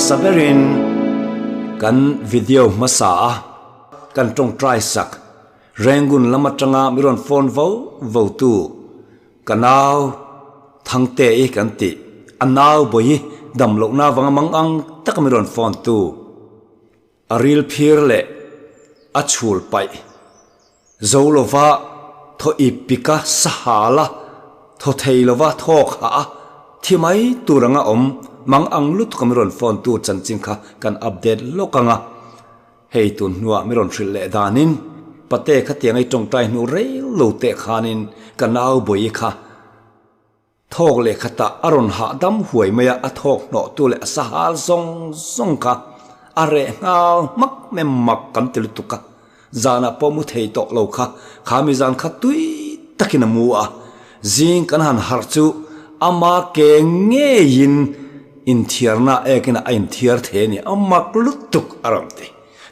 Hmasa berin kan video hmasa a kan tawngtai sak Rangoon lam atanga mi rawn phone vo vo tu ka nau Thangte i kan tih a nau bawi dam lohna vanga mang ang taka mi rawn phone tu A ril phir leh a chhul paih zo lova thaw ip pika sahal a, thaw thei lova thawk hah a, thi mai tur anga awm mang ang lutuk a mi rawn phone tu chanchin kha kan update lawk ang a. Hei tun hnuah mi rawn hrilh leh danin pate khatiang ei tawngtai hnu rei lo teh khanin ka nau bawi kha Thawk leh khatah a rawn hahdam huai mai a, a thawk hnawhtu leh a sahal zawng zawng kha a reh nghal hmak mai mak kan ti lutuk a, zanah pawh mu thei tawh lo kha, kha mi zan kha tui takin a mu a, zing kan han harh chu ama ke ngeiin inthiarna ekin a inthiar thei a ni, a mak lutuk a rawn ti.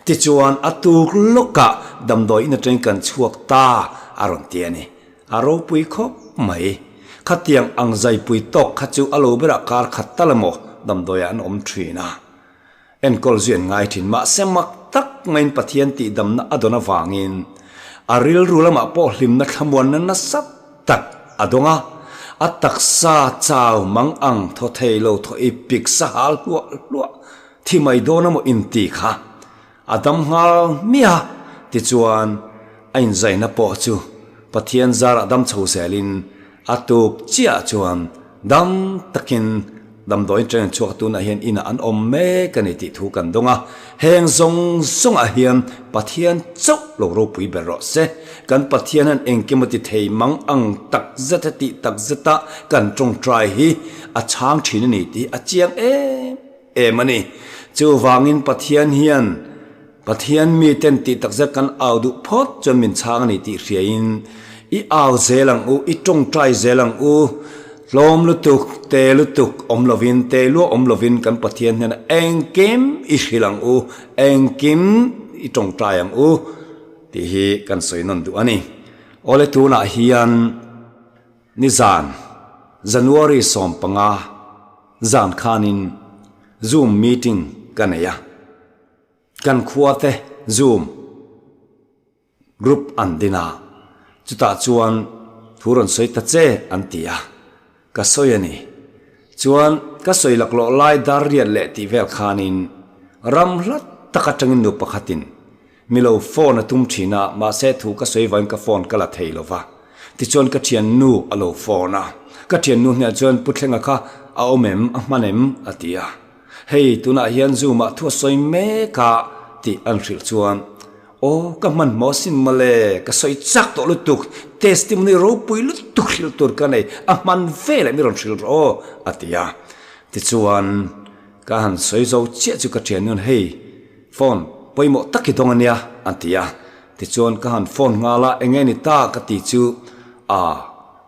Tichuan a tuk lawkah damdawi in atangin kan chhuak ta a rawn ti a ni. A ropui khawp mai. Khatiang ang zaipui tawk kha chu a lo berah kar khat tal emaw damdawiah an awm thin a. Enkawl zui an ngai thin. Mahse mak tak maiin Pathian tihdamna a dawn avangin a rilru lamah pawh hlimna thlamuanna nasa tak a dawng a. A taksa chau mang ang thaw thei lo thaw i pik sahal hluah hluah thi mai dawn emaw inti kha A dam nghal hmiah a, tichuan a inzaina pawh chu Pathian zarah dam chho zelin a tuk chiah chuan dam takin damdawiin train chhuak tunah hian inah an awm mek a ni tih thu kan dawng a. Heng zawng zawngah hian Pathian chauh lo ropui ber rawh se. Kan Pathian hian engkim a ti thei mang ang tak zet a tih tak zeta kan tawngtai hi a chhang thin a ni tih a chiang em em a ni. Chuvangin Pathian hian Pathian miten tih takzet kan au duh phawt chuan min chhang a ni tih hriain i au zel ang u, i tawngtai zel ang u. Tlawm lutuk, te lutuk awm lovin, te luah awm lovin kan Pathian hnenah engkim i hrilh ang u, engkim i tawngtai ang u tih hi kan sawi nawn duh a ni. Awle tunah hian nizan January 15, Zan khanin Zoom meeting ka nei a, kan khuate Zoom group an din a, chutah chuan thu rawn sawi ta che an ti a, ka sawi a ni. Chuan ka sawi laklawh lai dar riat leh tih vel khanin ram hla tak atangin nu pakhatin mi lo phone a tum thin a, mahse thu ka sawi vangin ka phone ka la thei lo va. Tichuan ka thiannu a lo phone a, ka thiannu hnenah chuan Pu Thlenga kha a awm em, a hman em? a ti a. Hei tunah hian Zoom ah thu a sawi mek a tih an hrilh chuan Aw ka hmanhmawh asin mawle, ka sawi chak tawh lutuk, testimony ropui lutuk hrilh tur ka nei, a hman veleh mi rawn hrilh rawh aw a ti a. Tichuan ka han sawi zo chiah chu ka thiannu'n hei Phone pawimawh tak i dawng a nia, an ti a. Tichuan ka han phone nghal a, eng nge ni ta ka ti chu a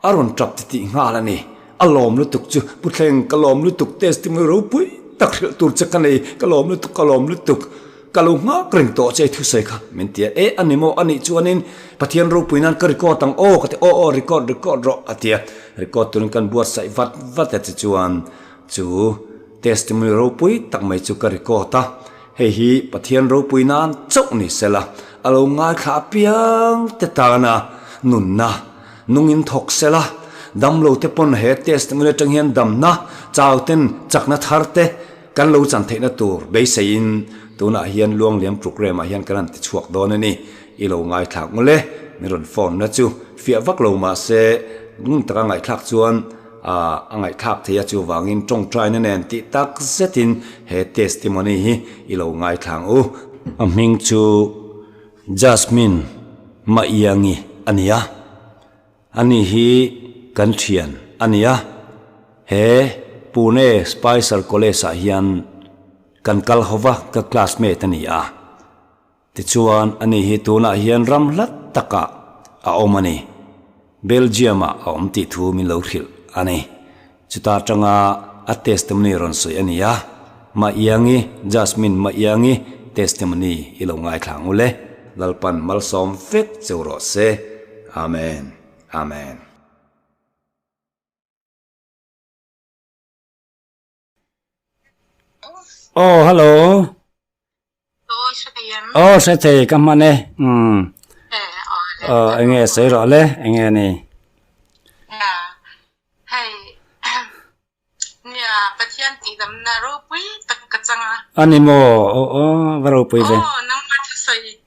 a rawn tap titih nghal a ni. A lawm lutuk chu, Pu Thleng, ka lawm lutuk, testimony ropui tak hrilh tur che ka nei, ka lawm lutuk, ka lawm lutuk, ka lo nghak reng tawh che i thusawi kha, min ti a. E, a ni maw, a nih chuanin Pathian ropui nan ka record ang aw, ka ti, aw aw, record, record rawh, a ti a. Record turin kan buatsaih vat vat a, tichuan chu Testimony ropui tak mai chu ka record a, hei hi Pathian ropui nan chauh ni sela, a lo ngaithla apiang te tana nunna nungin thawk sela, damlo te pawn he testimony atang hian damna chau ten chakna thar te kan lo chan theihna tur beiseiin tunah hian Luangliam programme ah hian kan han ti chhuak dawn a ni, i lo ngaithlak mawle, min rawn phone na chu fiah vak lo mahse ngun taka ngaihthlak chuan A ngaihthlak thei a, chuvangin tawngtaina nen tih tak zetin he testimony hi i lo ngaithlang u. A hming chu Jasmine Maiangi a ni a, ani hi kan thian a ni a, he Pune Spicer College ah hian kan kal hova ka classmate a ni a. Tichuan, ani hi tunah hian ram hlat takah a awm a ni. Belgium-ah a awm tih thu min lo hrilh a ni. Chuta atanga a testimony rawn sawi a ni a, Maiangi, Jasmine Maiangi testimony i lo ngaithla ang u le. Lalpan malsawm vek cheu rawh se. Amen. Amen. Aw hello. Aw hre thei em? Aw hre thei ka hman e. Umm. Aw enge sawi rawh le enge ni. Nia hei nia Pathian tihdamna ropui tak ka chang a. A ni maw? Aw aw va ropui ve. Aw nangmah thusawi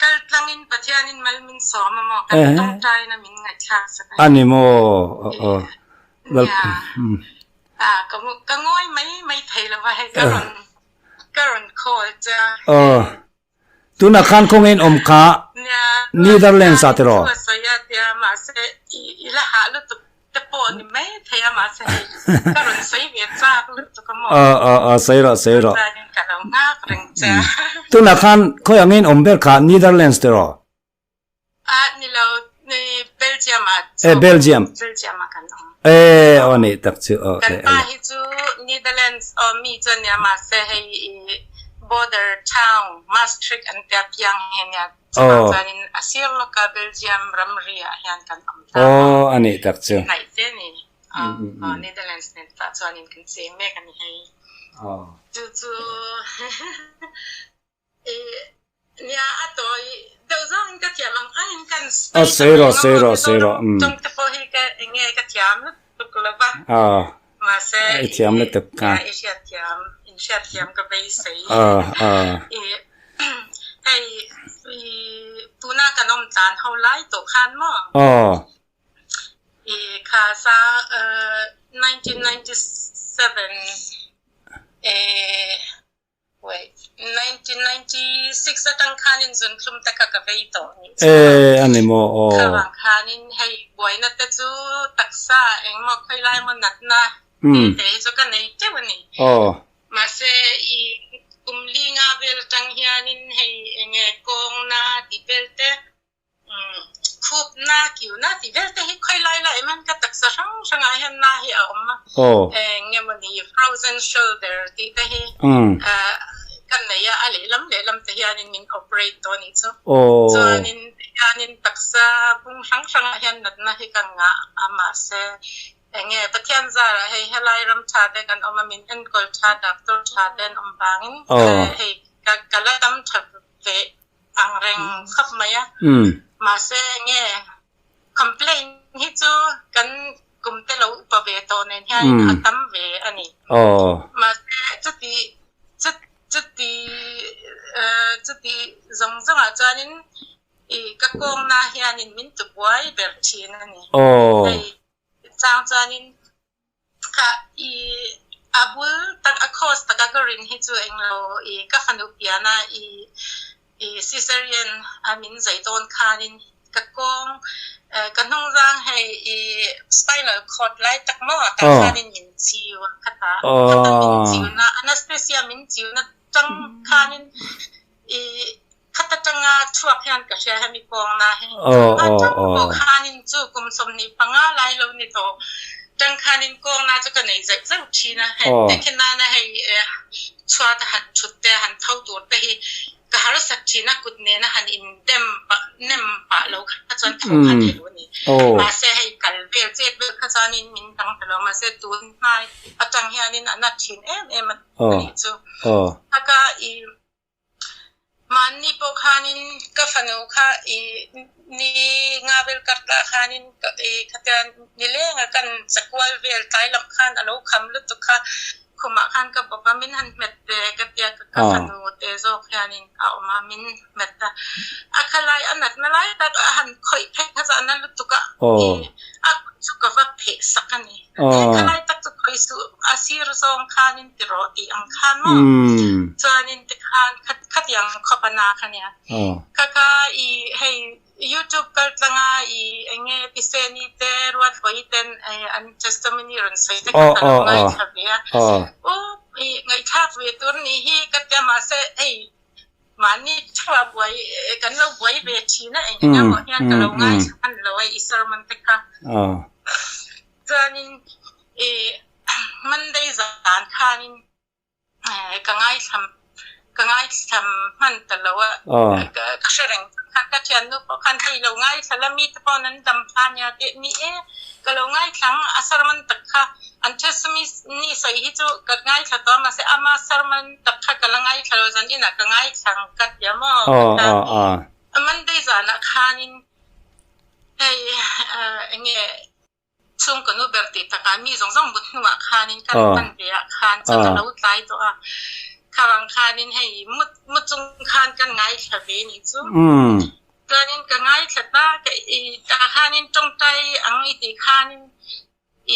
kal tlangin Pathianin mal min sawm a maw kan tawngtaina min ngaihthlak sak a ni. A ni maw? Aw aw. Nia ka ka ngawi mai mai thei lo va hei ka rawn ka rawn call che a. Aw. Tunah khan khawnge in awm kha Netherlands ah tiraw? Chu a sawi a tia mahse i la hah lutuk te pawh ni mai thei a mahse hei ka rawn sawi ve chak lutuk a maw? Aw aw aw sawi rawh sawi rawh. Chuanin ka lo nghak reng che a. Tunah khan khawi angin in awm ber kha Netherlands tiraw? A ni lo ni Belgium ah chu. Eh Belgium. Belgium ah kan awm. Eh aw nih tak chu aw. Kan pa hi chu Netherlands aw mi chu ania mahse hei i border town Maastricht an tia piang hi ania. Chuvang chuanin a sir lawka Belgium ramri ah hian kan awm ta. Aw a nih tak chu. Hnaih te ni. Aw Netherlands nen tah chuanin kan cheng mek a ni hei. Chu chu Nia a tawi deuh zawngin ka thiam ang angin kan A sawi rawh, sawi rawh, sawi rawh. Mizoram tawng te pawh hi ka enge ka thiam lutuk lo va. Mahse I thiam lutuk ka. I hriatthiam, in hriatthiam ka beisei. Hei tuna kan awm tlan ho lai tawh khan maw? I kha sa 1997 Wait, 1996 atang khanin zunthlum te kha ka vei tawh nih chu. Eh, a ni maw, aw. Kha vang khanin hei buaina te chu taksa engmaw khawilai maw natna te te hi chu ka nei teuh a ni. Aw. Mahse i kum li nga vel atang hianin hei enge kawngna tih vel te Khup na kiu na tih vel te hi khawi lai lai em hian ka taksa hrang hrangah hian na hi a awm a, eng nge mawni frozen shoulder tih te hi ka nei a, a lehlam lehlam te hianin min operate tawh a nih chu. Chuanin tihianin taksa bung hrang hrangah hian natna hi ka ngah a mahse eng nge Pathian zarah hei helai ram tha te kan awm a min enkawl tha doctor tha te an awm vangin hei ka la dam tha ve ang reng khawp mai a. Mahse enge complaint hi chu kan kum te lo upa ve tawh nen hian a tam ve a ni. Mahse chuti chuti chuti zawng zawngah chuanin i ka kawngna hianin min tubuai ber thin a ni. Hei chang chuanin Kha i a bul tak a cause taka ka rin hi chu englo i ka fanu piana i i cesarean a min zai dawn khanin ka kawng ka hnungzang hei i spinal cord lai tak maw tah khanin min chiu a khata khata min chiu na anaesthesia min chiu na tang khanin i khata tanga chhuak hian ka hria hemi kawngna hi a tang pawh khanin chu kum 25 lai lo ni tawh tang khanin kawngna chu ka nei zeuh zeuh thin a hei tekhin nana hei chhuat a han thut te han tho tur te hi ka harsat thin a kut nena han in dem pah nem pah lo kha chuan tho kha thei lo a ni mahse hei kal vel chet vel kha chuanin min dang ta lo mahse tun hnai atang hianin a na thin em em a nih chu taka i Mahni pawh khanin ka fanu kha i ni nga vel kar tah khanin i khatia nilenga kan chakual vel tlai lam khan a lo kham lutuk kha khumah khan ka bawp a, min han hmet ve ka tia ka fanu te zawk hianin a awm a, min hmet a. A khalai a natna lai tak a han khawih phei kha chu a na lutuk a, i a kut chu ka va pheh sak a ni. Khalai tak chu khawih suh a sir zawng khanin ti rawh tih ang khan maw? Chuanin tikhan khatiang khawp a na kha nia. Kha kha i hei YouTube kal tlanga i enge Piseni te Ruatbawi ten an testimony rawn sawi te kha ka lo ngaithla ve a. Aw i ngaihthlak ve tur nih hi ka tia mahse hei mahni theuh a buai kan lo buai ve thin a eng eng emaw hian ka lo ngaithla hman lo a i sermon te kha. Chuanin i Monday zan khanin ka ngaithla Ka ngaithla hman ta lo a, ka hre reng khan ka thiannu pawh khan hei lo ngaithla la mite paw'n an dam pha nia tih ni e, ka lo ngaithla ang a sermon tak kha an testimony sawi hi chu ka ngaithla tawh a mahse ama sermon tak kha ka la ngaithla lo zan inah ka ngaithla ang ka ti a maw ka ta Monday zanah khanin hei enge Chhungkaw nu ber tih takah mi zawng zawng mut hnuah khanin kan pan ve ah khan chuan a lo tlai tawh a, khavang khanin hei mut mut chung khan kan ngaithla ve nih chu. Chuanin ka ngaithla ta ka i tah khanin tawngtai ang i tih khanin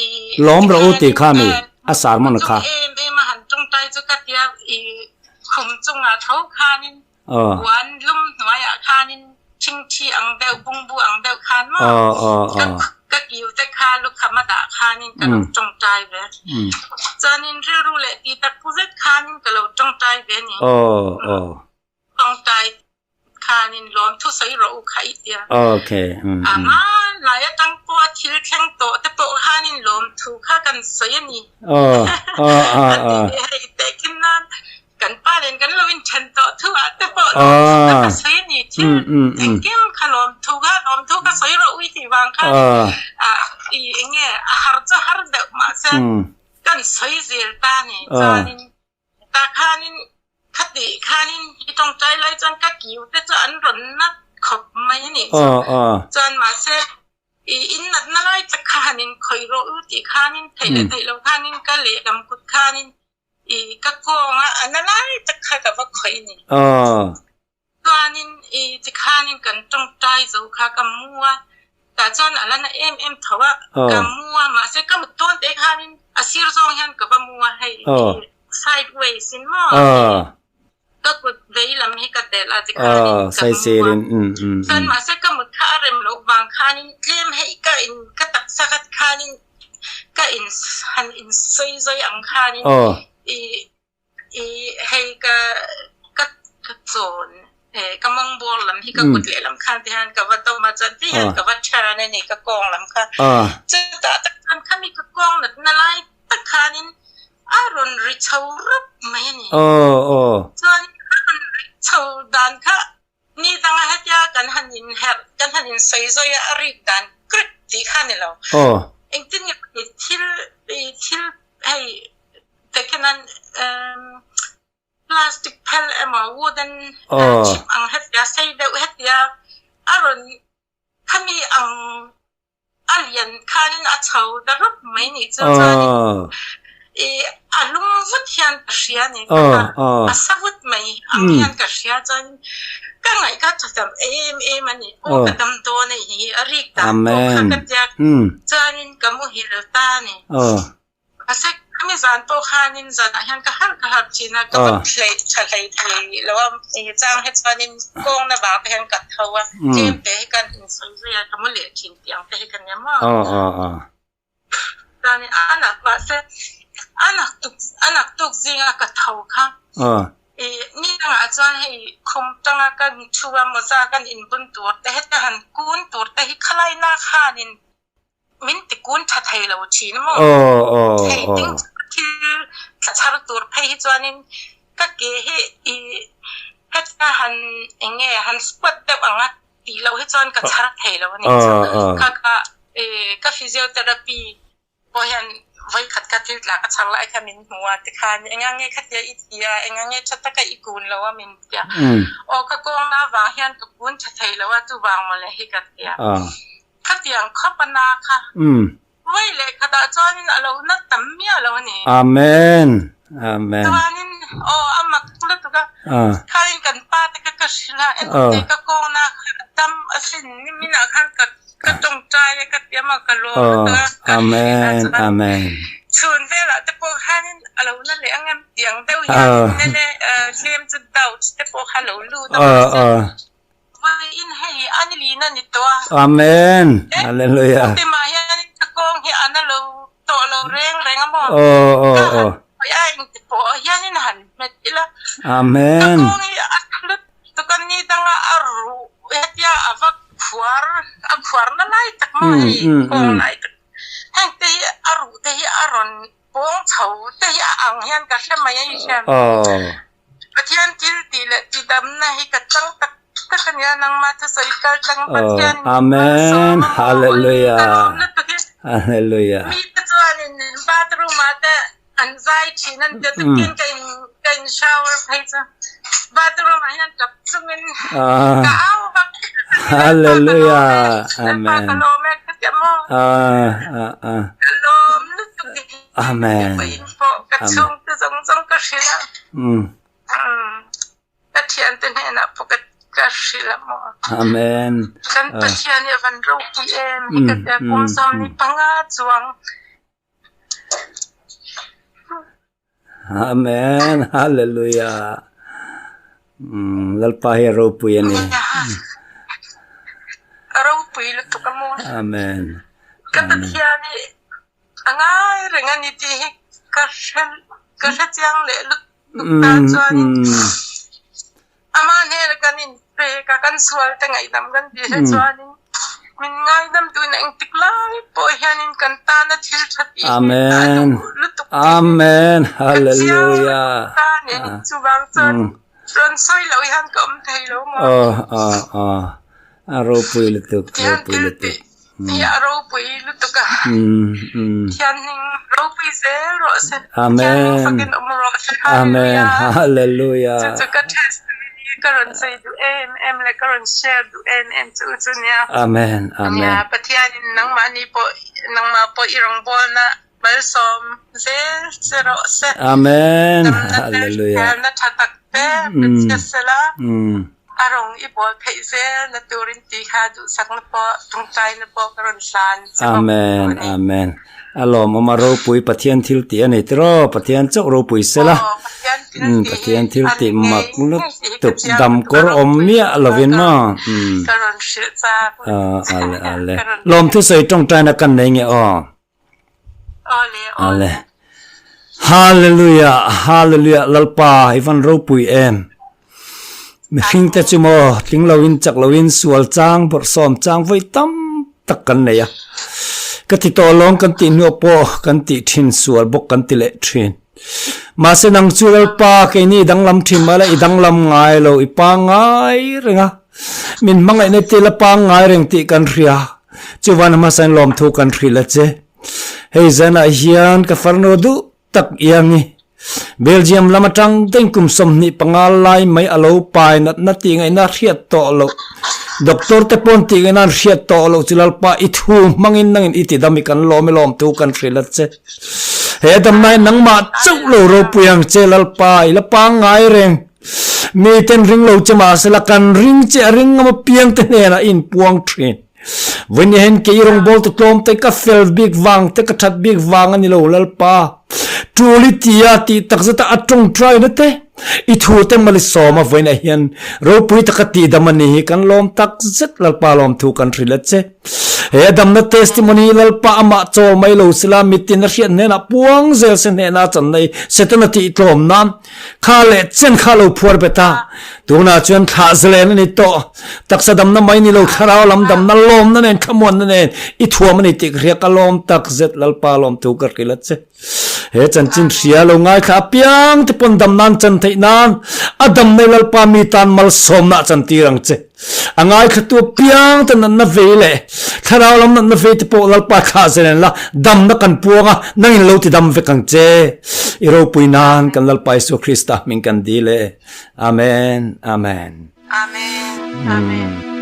i Lawm rawh u tih kha mi a sermon kha. Em em a han tawngtai chu ka tia i khum chungah tho khanin Puan lum hnuaiah khanin thingthi ang deuh, bungbu ang deuh khan maw ka kiu te kha lukham a dah khanin ka lo tawngtai ve. Chuanin rilru leh ti tak pu zet khanin ka lo tawngtai ve ni. Tawngtai khanin lawmthu sawi rawh u kha i tia. A hmanlai atang pawha thil thleng tawh te pawh khanin lawmthu kha kan sawi a ni. A ti ve hei tehkhin nan Kan pa nen kan lo inthen tawh thu ah te pawh lawmthu kha ka sawi a ni. Thil engkim kha lawmthu kha lawmthu ka sawi rawh ui tih vang khan i eng nge a har chu har deuh mahse kan sawi zel ta a ni. Chuanin tah khanin khatih khanin i tawngtai lai chuan ka kiu te chu an rawn nat khawp mai a nih chu. Chuan mahse i in natna lai tak kha han inkhawih rawh u tih khanin theih leh theih lo khanin ka lehlam kut khanin I ka kawng a, a na lai tak kha ka va khawih ni. Chuanin i tikhanin kan tawngtai zo kha ka mu a, tah chuan a la na em em tho a, ka mu a, mahse ka mut dawn te khanin a sir zawng hian ka va mu a, hei i sideways in maw ka kut vei lam hi ka delh a tikhanin ka mu a, chuan mahse ka mut kha a rem loh vang khanin tlem hei ka in ka taksa kha tikhanin ka in han in sawi zawi ang khanin i i hei ka ka ka chawn ka mawng bawr lam hi ka kut leh lam khan te hian ka va dawm a chuan ti hian ka va turn a ni ka kawng lam kha chutah tak chuan khami ka kawng natna lai tak khanin a rawn ri chho rup mai a ni chuan a rawn ri chho dan kha Ni danga hetia kan han inherh, kan han insawi zawi a, a rik dan krik tih kha a ni lo. Engtin nge i thil, i thil hei tekhian plastic phel emaw wooden chip ang hetia sei deuh hetia a rawn khami ang a lian khanin a chho ta rup mai nih chu chuanin i a lung vut hian ka hria ni a sa vut mai ang hian ka hria chuanin ka ngaih kha tha tam em em a ni aw ka dam dawn a hi a rik dan pawh kha ka tia chuanin ka muhil ta a ni. Mahse khami zan pawh khanin zanah hian ka harh ka harh thin a, ka va thlei tha hlei thei lo a, eng chang hi chuanin kawngna vang te hian ka tho a, tlem te hi kan insawi zui a, ka mu leh thin tih ang te hi ka nia maw. Chuanin a nak mahse a nak tuk a nak tuk zinga ka tho kha i ni dangah chuan hei khum tanga kan thu a mawza kan inbun tur te heta han kun tur te hi khalai na khanin Min ti kun tha thei lo thin maw? Hei ding thil thla chhar tur phei hi chuanin ka ke hi i heta han eng nge han squat deuh ang a tih loh hi chuan ka chhar thei lo a ni chu. Kha kha ka physiotherapy pawh hian vawikhat kha thil tla ka chhar lai kha min hmu a tikhan enga nge khatia i ti a enga nge tha taka i kun lo a min ti a. Aw ka kawngna avang hian ka kun tha thei lo a chuvang mawle hi ka ti a. Khatiang khawp a na kha. Vawi leh khatah chuanin a lo na tam miah lo a ni. Amen. Amen. Chuanin aw a mak lutuk a. Khanin kan pa te kha ka hrilh a, engte ka kawng na kha a dam a sin niminah khan ka ka tawngtai a ka ti a maw ka lawm lutuk a. Ka hrilh a chuan Amen. Chhun velah te pawh khanin a lo na leh ang em tiang deuh hian nene tlem chu doubt te pawh kha lo lut a mahse Vawiin hei a ni lin a ni tawh a. Amen. Hallelujah. Pu Pima hian ka kawng hi a na lo tawh lo reng reng a maw? Aw aw Ka han aw. hawi a engti pawh hianin han hmet ila. Amen. Ka kawng hi a hlut tuk a ni danga a ruh hetia a va khuar a khuar na lai tak maw hei kawng lai tak heng te hi a ruh te hi a rawn pawng chho te hi a ang hian ka hre mai a i hriat. Aw. Pathian thil tih leh tidamna hi ka chang tak tak a nia, nangmah thusawi kal tlang Pathian Amen malsawm a maw Hallelujah ka lawm lutuk hi. Hallelujah. Mite chuanin bathroom ah te an zai thin an tia tukin ka in ka in shower phei chu bathroom ah hian tap chungin ka au vak Hallelujah Lalpa Amen ka lawm e ka tia maw ka lawm lutuk hi. Amen. Vawiin pawh ka chhungte zawng zawng ka hrilh a. Ka thiante hnenah pawh ka ka hrilh a maw. Amen. Kan Pathian hi a van ropui em hi ka tia kum 15 chuang. Amen. Hallelujah. Lalpa hi a ropui a ni. A ropui lutuk a maw. Amen. Ka Pathian hi A ngai reng a ni tih hi ka hre ka hre chiang leh lutuk ta chuanin amah hnena kan inpek a, kan sual te ngaihdam kan tih he chuanin min ngaidam tuin engtik lai pawh hianin kan tana thil tha tih hi a duh lutuk tih hi ka chiang lutuk ta a ni. Chuvang chuan rawn sawi loh hian ka awm thei lo maw? A ropui lutuk, ropui lutuk. Hi a ropui lutuk a. Thianhning ropui zel rawh se. Amen. Thianhning fakin awm rawh se. Amen. Hallelujah. Chu chu ka testimony ka rawn sawi duh em em leh ka rawn share duh em em chu chu nia. Amen. Amen. Nia Pathianin nangmahni pawh nangmah pawh i rawngbawlna malsawm zel che rawh se. Amen. Damna te Hallelujah. hriselna tha tak te pe che sela. A rawng i bawl theih zel na turin tih kha duhsakna pawh tawngtaina pawh ka rawn hlan che bawk Amen, a ni. Amen. A lawmawm a ropui Pathian thil tih a ni tiraw, Pathian chauh ropui sela. Aw, Pathian thil Umm, tih hi Pathian thil a tih ni ngei mak ngei tih hi ka lutuk chiang dam lutuk a kawr awm ropui miah lovin ka maw. Umm. ka rawn hrilh chak. Aw, ale ale. Ka rawn Lawmthu sawi tawngtaina kan nei nge aw. Awle, awle. Ale. Hallelujah, hallelujah, Lalpa i van ropui em. Mihring te chu maw tling loin chak loin sual chang bawrhsawm chang vawi tam tak kan nei a. Ka ti tawh lawng kan tih hnuah pawh kan tih thin sual bawk kan ti leh thin. Mahse nang chu Lalpa keini i danglam thin mah la i danglam ngai lo i pangngai reng a. Min hmangaihna te la pangngai reng tih kan hria. Chuvan hmasain lawmthu kan hrilh a che. Hei zanah hian ka farnu duh tak iang i Belgium lam atang daih kum 25 lai mai a lo pai natna tih ngaihna hriat tawh loh. Doctor te pawn tih ngaihna an hriat tawh loh chu Lalpa i thu hmangin nangin i tidam i kan lawm i lawmthu kan hrilh a che. He damna hi nangmah chauh lo ropui ang che Lalpa i la pangngai reng. Mi ten ring lo che mahsela kan ring che a ring ngam apiang te hnenah i inpuang thin. Vawiin hian kei rawngbawl te tlawm te ka fel bik vang te ka that bik vang a ni lo Lalpa. Tul i ti a tih takzet a a tawngtai na te i thu te mali sawm a vawiin ah hian ropui taka tihdam a ni hi kan lawm takzet Lalpa lawmthu kan hrilh a che. He a damna testimony Lalpa amah chawl mai lo sela mitin a hriat hnenah puang zel se hnehna chan nei Setana tih tlawm nan Kha leh chen kha lo phuar bet a, tunah chuan thlah zalen a ni tawh. Taksa damna mai ni lo, thlarau lam damna lawmna nen thlamuanna nen i thuam a ni tih ka hria, ka lawm tak zet Lalpa lawmthu ka hrilh a che. He chanchin hria lo ngaithla apiang te pawn dam nan chan theih nan a damna i Lalpa mi tan malsawmna a chantir ang che. A ngaithlatu apiang te natna vei leh thlarau lam natna vei te pawh Lalpa thlah zel la, damna kan puang a, nangin lo ti dam vek ang che. I ropui nan kan Lalpa Isua Krista hming kan dil e. Amen. Amen. Amen. Amen.